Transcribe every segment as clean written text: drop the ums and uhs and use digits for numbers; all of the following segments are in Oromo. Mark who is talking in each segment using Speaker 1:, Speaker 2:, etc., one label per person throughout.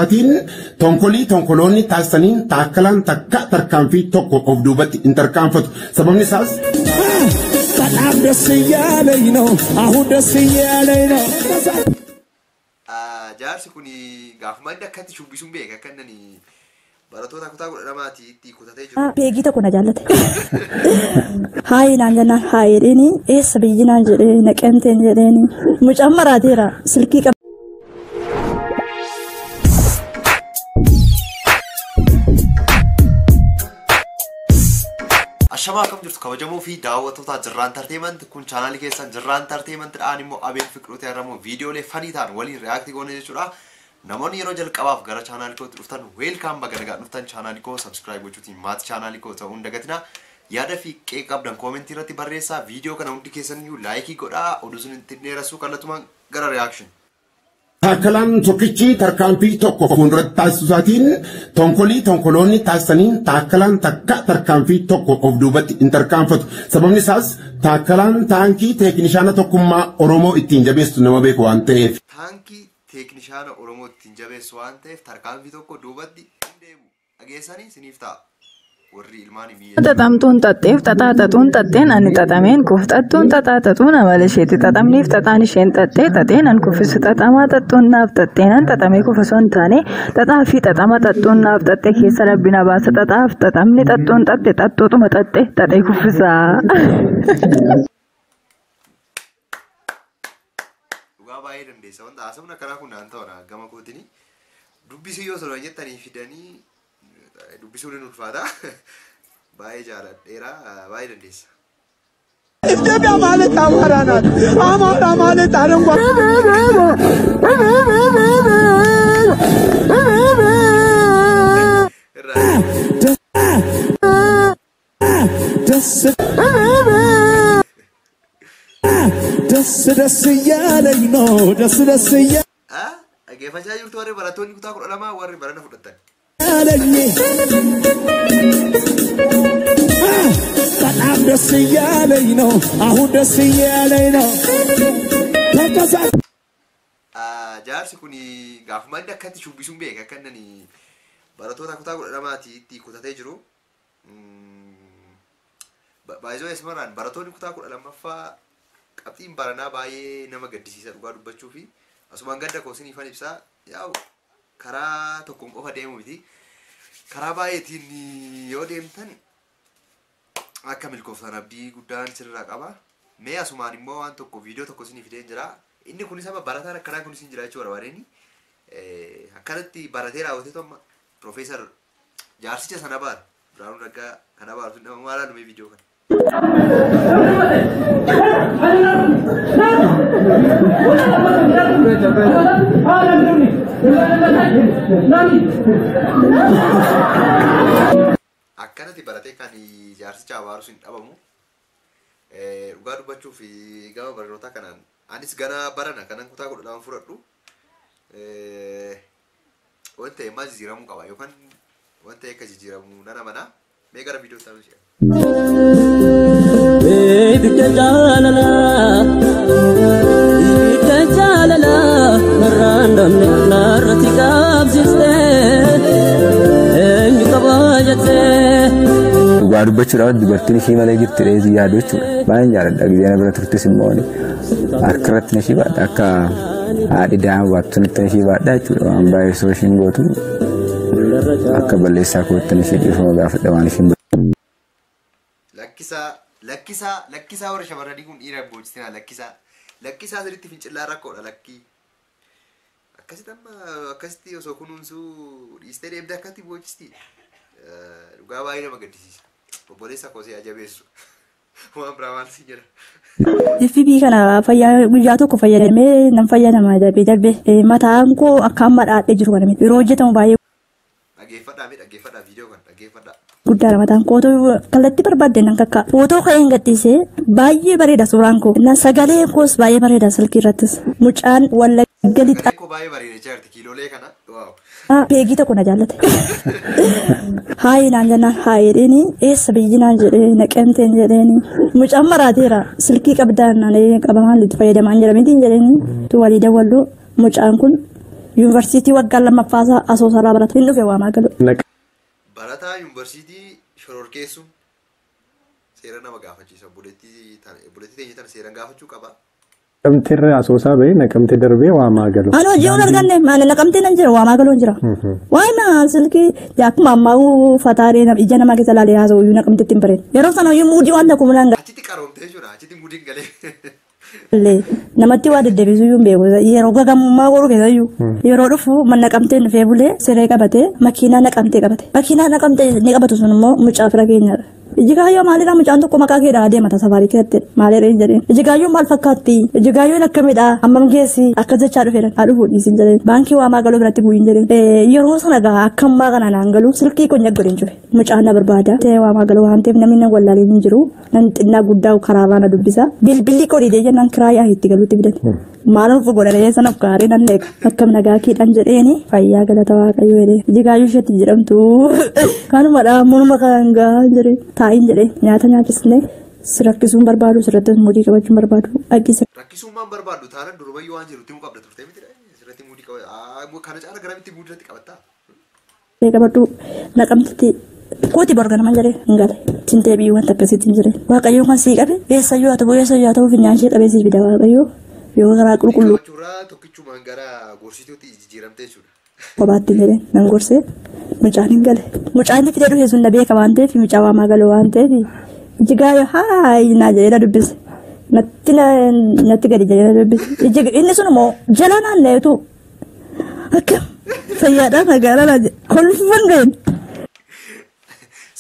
Speaker 1: Atiin tonkolii tonkoloonni taasisaniin Taakkalaan takka tarkaanfii tokko of duubatti hin tarkaanfatu. Sababni isaas
Speaker 2: በጣም ደስ እያለኝ ነው። አሁን ደስ እያለኝ ነው።
Speaker 3: Jaarsi kun gaafuma inni akkatti shubbisuun beeka akka inni barattoota kutaa 12 itti kutatee jiru.
Speaker 4: Beegii tokko na jaallate. Haayi naan jennaan haayi jedheeni, eessa biyyi naan jedhee, Naqamteen jedheeni, mucaan maraateera silkii qaba.
Speaker 3: Ashamaa, akkam jirtu kabajamoo fi daawwattoota Jirraa Entertainment? Kun chaanaalii keessan Jirraa Entertainment dhaan immoo Abeel Fiqiruuti argamu, viidiyoolee funny ta'an waliin react goone jechuudha. Namoonni yeroo jalqabaaf gara chaanaalii kootti dhuftan, welcome, baga nagaan dhuftan. Chaanaalii koo subscribe gochuutiin maatii chaanaalii koo ta'uu hin dagatinaa. Yaada fi qeeqa qabdan koomentii irratti barreessaa. Viidiyoo kana hundi keessaniyyuu like godhaa. Oduu sun itti dheeressuu, kallattumaan gara reaction.
Speaker 1: Taakkalaan tokkichi tarkaanfii tokko fuulduratti taasisuu tonkolii tonkoloonni taasisaniin Taakkalaan takka tarkaanfii tokko of duubatti hin tarkaanfatu. Sababni isaas Taakkalaan taankii teeknishaana tokkummaa Oromoo ittiin jabeessu nama beeku waan ta'eef.
Speaker 3: Taankii teeknishaana Oromoo ittiin jabeessu waan ta'eef tarkaanfii tokko duubatti hin deemu. Dhageessanii isiniif ta'a. Warri ilmaan biyya.
Speaker 5: Xaxamtuun xaxxeef xaxaa xaxuun xaxxeen ani xaxameen kuf xaxxuun xaxaa xaxuun amala isheeti xaxamniif xaxaan isheen xaxxee xaxeen an kuffisu xaxamaa xaxxuun naaf xaxxeen an xaxamee kufu osoo hin taane xaxaa fi xaxama xaxxuun naaf xaxxee keessa rabbi na baasa, xaxaaf xaxamni xaxxuun xaxxe xaxxuutuma xaxxe xaxee kuffisaa.
Speaker 3: Dhugaa baay'ee dandeessa. Wanta haasofni akkanaa kun naan ta'u gama kootini. Dubbisuu yoo sodaa jettanii fidanii dubbisuun ni ulfaata. Baay'ee jaaladheera, baay'ee dandeessa.
Speaker 2: ኢትዮጵያ ማለት አማራ ናት። አማራ ማለት አረንጓዴ
Speaker 3: Irraa
Speaker 2: ደስ ደስ ደስ እያለኝ ነው። ደስ ደስ
Speaker 3: Dhaggeeffachaa jirtu, warri barattoonni kutaa 12 warri barana fudhatan.
Speaker 2: እያለኝ በጣም ደስ እያለኝ ነው። አሁን ደስ እያለኝ ነው። ተንቀሳ
Speaker 3: Jaarsi kun gaafuma inni akkatti shubbisuun beeka akka inni barattoota kutaa 12 itti kutatee jiru. Baay'ee asmarraan barattoonni kutaa 12ffaa qabxiin baranaa baay'ee nama gaddisiisa dhugaa dubbachuu fi asumaan gadda koo isiniifan ibsaa, yaa'u karaa tokkoon qofa deemu miti. Karaa baay'eetiin yoo deemtan akka milkooftan abdii guddaan sirraa qaba. Mee asumaan immoo waan tokko, viidiyoo tokko isinii fideen jira. Inni kunis amma barataan akkanaa kunis hin jira jechuu barbaadeen, akkanatti baratee raawwateetu amma Piroofeesar jaarsicha sana baara. Biraanuu Naggaa kana baaru nama maal haalumee viidiyoo kana. Akkanatti baratee kan jaarsicha abaarus hin dhabamu. Dhugaa dubbachuuf gama barnootaa kanaan anis gara barana kanan kutaa 12 fudhadhu, wanta maal jijjiiramuu qaba yookaan wanta akka jijjiiramu nan amana. Mee gara viidiyoo isaanii ishee.
Speaker 6: Ibidda jaalalaa, ibidda jaalalaa narraan dhabne narratti qabsiistee eenyu qabaa jettee.
Speaker 7: Dhugaa dubbachuudhaaf dubartiin ishii malee jirti dheesii yaadu jechuudha. Baay'een jaalladha. Gizee na bira turtes immoo harka irratti na ishii baadha. Akka haadhi daa'ima baattu sanitti na ishii baadha jechuudha. Waan baay'ee osoo ishiin gootu akka balleessaa kootti na ishii dhiifama gaafadha waan ishiin
Speaker 3: Lakkisaa, lakkisaa, lakkisaa, warra shamarranii kun dhiira boojistinaa, lakkisaa, lakkisaa, sirriitti fincilaa rakkoodha lakkii. Akkasitti amma akkasitti osoo kunuunsuu dhiistee deemtee akkatti boojisti. Dhugaa baay'ee nama gaddisiisa. Obboleessa koo si ajabeessu. Waan biraa maal si jedha.
Speaker 4: FB kana fayyaa guyyaa tokko fayyadamee nan fayyadama darbee darbee, mataan koo akka amma dhaadhee jiru kana miti. Yeroo hojjetamu baay'ee
Speaker 3: Dhaggeeffadhaa, mee dhaggeeffadhaa, viidiyoo kana dhaggeeffadhaa.
Speaker 4: guddaadha mataan koo, kallattii barbaadde nan kakka. Footoo ka'een gadhiisee baay'ee bareeda suuraan koo. Na sagalee koos baay'ee bareeda silkii irrattis. Mucaan Wallagga lixaa
Speaker 3: Sagalee koo baay'ee bareeda jirti kiiloolee kana. Wow.
Speaker 4: Beegii tokko na jaallate. Haayi naan jennaan haayi jedheeni, eessa biyyi naan jedhee, Naqamteen jedheeni, mucaan maraateera silkii qabdaan naan qabamaan itti fayyadamaan jedhameetiin jedheeni, tu walii dawwallu mucaan kun Yuunivarsiitii waggaa lammaffaa Asoosaarraa barata. Hin dhufe Waamaa Galoo.
Speaker 3: Barataa yuunivarsiitii shororkeessuun seera nama gaafachiisa. Obboleettii teenya tana seeraan gaafachuu qaba.
Speaker 8: Naqamteerra Asoosaa bahee Naqamtee darbee Waamaa Galu.
Speaker 4: Ani hojii hin arganne maali Naqamtee nan jira Waamaa Galuun jira. Waa'ee maa silkii akkuma ammaa fataaree ija namaa keessa ilaalee haasa'u iyyuu Naqamteetti hin bareen. Yeroo sana iyyuu muudii waan tokko mulaan
Speaker 3: Achitti qaroomtee jechuudha. Achitti muudiin galee.
Speaker 4: galee namatti waa deddeebisuu iyyuu hin beeku. Yeroo gagamummaa godhu keessa iyyuu. Yeroo dhufu mana Naqamtee dhufee bulee siree qabatee makiinaa Naqamtee qabate. Makiinaa Naqamtee ni qabatu sun immoo mucaa fira keenyadha. Ijigaayyoo maalidha mucaan tokko maqaa keedhaa adeema safaarii keessatti maalidha hin jedheen. Ijigaayyoo maal fakkaatti? Ijigaayyoon akkamidha? Hammam geessi? Akkas jechaa dhufeera. Haa dhufuu dhiisin jedheen. Baankii Waamaa Galoo biratti bu'iin jedheen. Yeroo sana gaa akka ammaa kana naan galu silkii kun godheen cufe. Mucaan na barbaada. Ta'ee Waamaa Galoo waan ta'eef namni na wallaalee hin jiru. Namni xinnaa guddaa karaarraa na dubbisa. Bilbilli koo dhiidee jennaan kiraayaa itti galuutti fidate. Maal of godhadhee sana of gaarii nan eega. Akkam nagaa keedhaan jedheeni fayyaa galata Waaqayyoo jedhee. Ijigaayyoo isheetti jedhamtu. Kanumadha morma kan gaa jedhee. Taa'iin jedhee nyaata nyaachisnee si rakkisuun barbaadu sirratti muudii qabachuun barbaadu dhaqise.
Speaker 3: Rakkisummaan barbaaddu taanaan durumayyuu waan jiru timuu qabda turte miti sirratti muudii qaba. Kana caala garamitti muudii irratti qabattaa?
Speaker 4: Qabadhu Naqamtitti kooti borga nama jedhee hin gale. Sin deebi'uu wanta akkasiitti hin jedhee. Waaqayyoon kan sii qabe eessayyuu haa ta'u eessayyuu haa ta'u funyaan ishee qabee sii fida Waaqayyoo yoo garaa qulqulluu.
Speaker 3: Qabachuurraa tokkichumaan gara gorsituutti jijjiiramtee jechuudha.
Speaker 4: Kophaatti jedhee nan gorsee mucaan hin gale. Mucaan inni fidee dhufe sun na beeka waan ta'eef mucaa Waamaa Galoo waan ta'eef Ijigaayyoo haayi naa jedhee na dubbise. Natti natti gadi jedhee na dubbise. Inni sun immoo jala naanna'eetu akka fayyaadhaa magaalaa naa jedhe kolfan ga'een.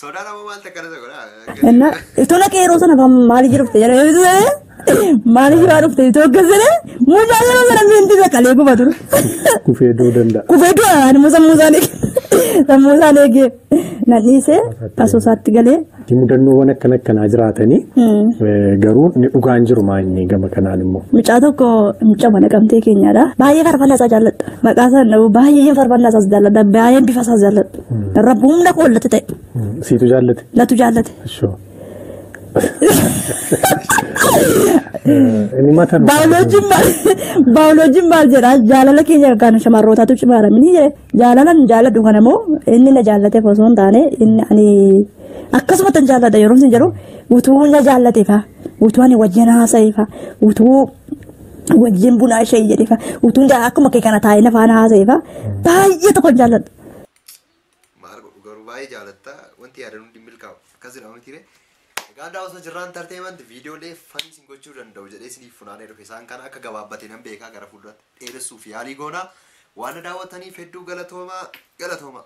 Speaker 3: Sodaan ammoo maal takka nasa godhaa?
Speaker 4: Inna itoo naqee yeroo sana maali jiru dhufte jedhee maali jiraa dhufte itoo akkas jedhee mucaa yeroo sana miinti saqalee guba ture.
Speaker 8: Kufee du'uu danda'a.
Speaker 4: Kufee du'a ani immoo sammuu isaan eegee nan dhiisee Asoosaatti galee.
Speaker 8: Mudannoowwan akkana akkanaa jiraatanii garuu inni dhugaan jiru maanyi gama kanaan immoo.
Speaker 4: Mucaa tokko mucaa Naqamtee keenyadha. Baay'ee farfannaa isaa jaalladha. Maqaa isaa dhabu baay'ee farfannaa isaas jaalladha. Baay'een bifa isaas jaalladha. Rabbi humna koo latti ta'e.
Speaker 8: Siitu jaallate?
Speaker 4: Natu jaallate.
Speaker 8: Ishoo. Inni mataan.
Speaker 4: Baayoloojiin maal jedhaa jaalala keenya kan shamarrootaatu cimaadha mini jedhe jaalalan jaalladhu kana immoo inni na jaallateef osoo hin taane inni ani akkasumatti hin jaalladha yeroo isin jedhu utuu na jaallateefa utuu ani wajjin haasa'eefa utuu wajjin bunaa ishee jedheefa utuu akkuma kee kana taa'ee na faana haasa'eefa baay'ee tokko hin jaalladha.
Speaker 3: Maal godhu garuu baay'ee jaalatta wanti yaadan hundi milkaa'u akkas jedhama miti ree. Egaa daawwattoota Jirraa Entertainment viidiyoolee funny isin gochuu danda'u jedhee isiniif funaanee dhufe isaan kana akka gabaabbate nan beekaa gara fuulduratti dheeressuuf yaalii goonaa waan daawwattaniif hedduu galatoomaa galatoomaa.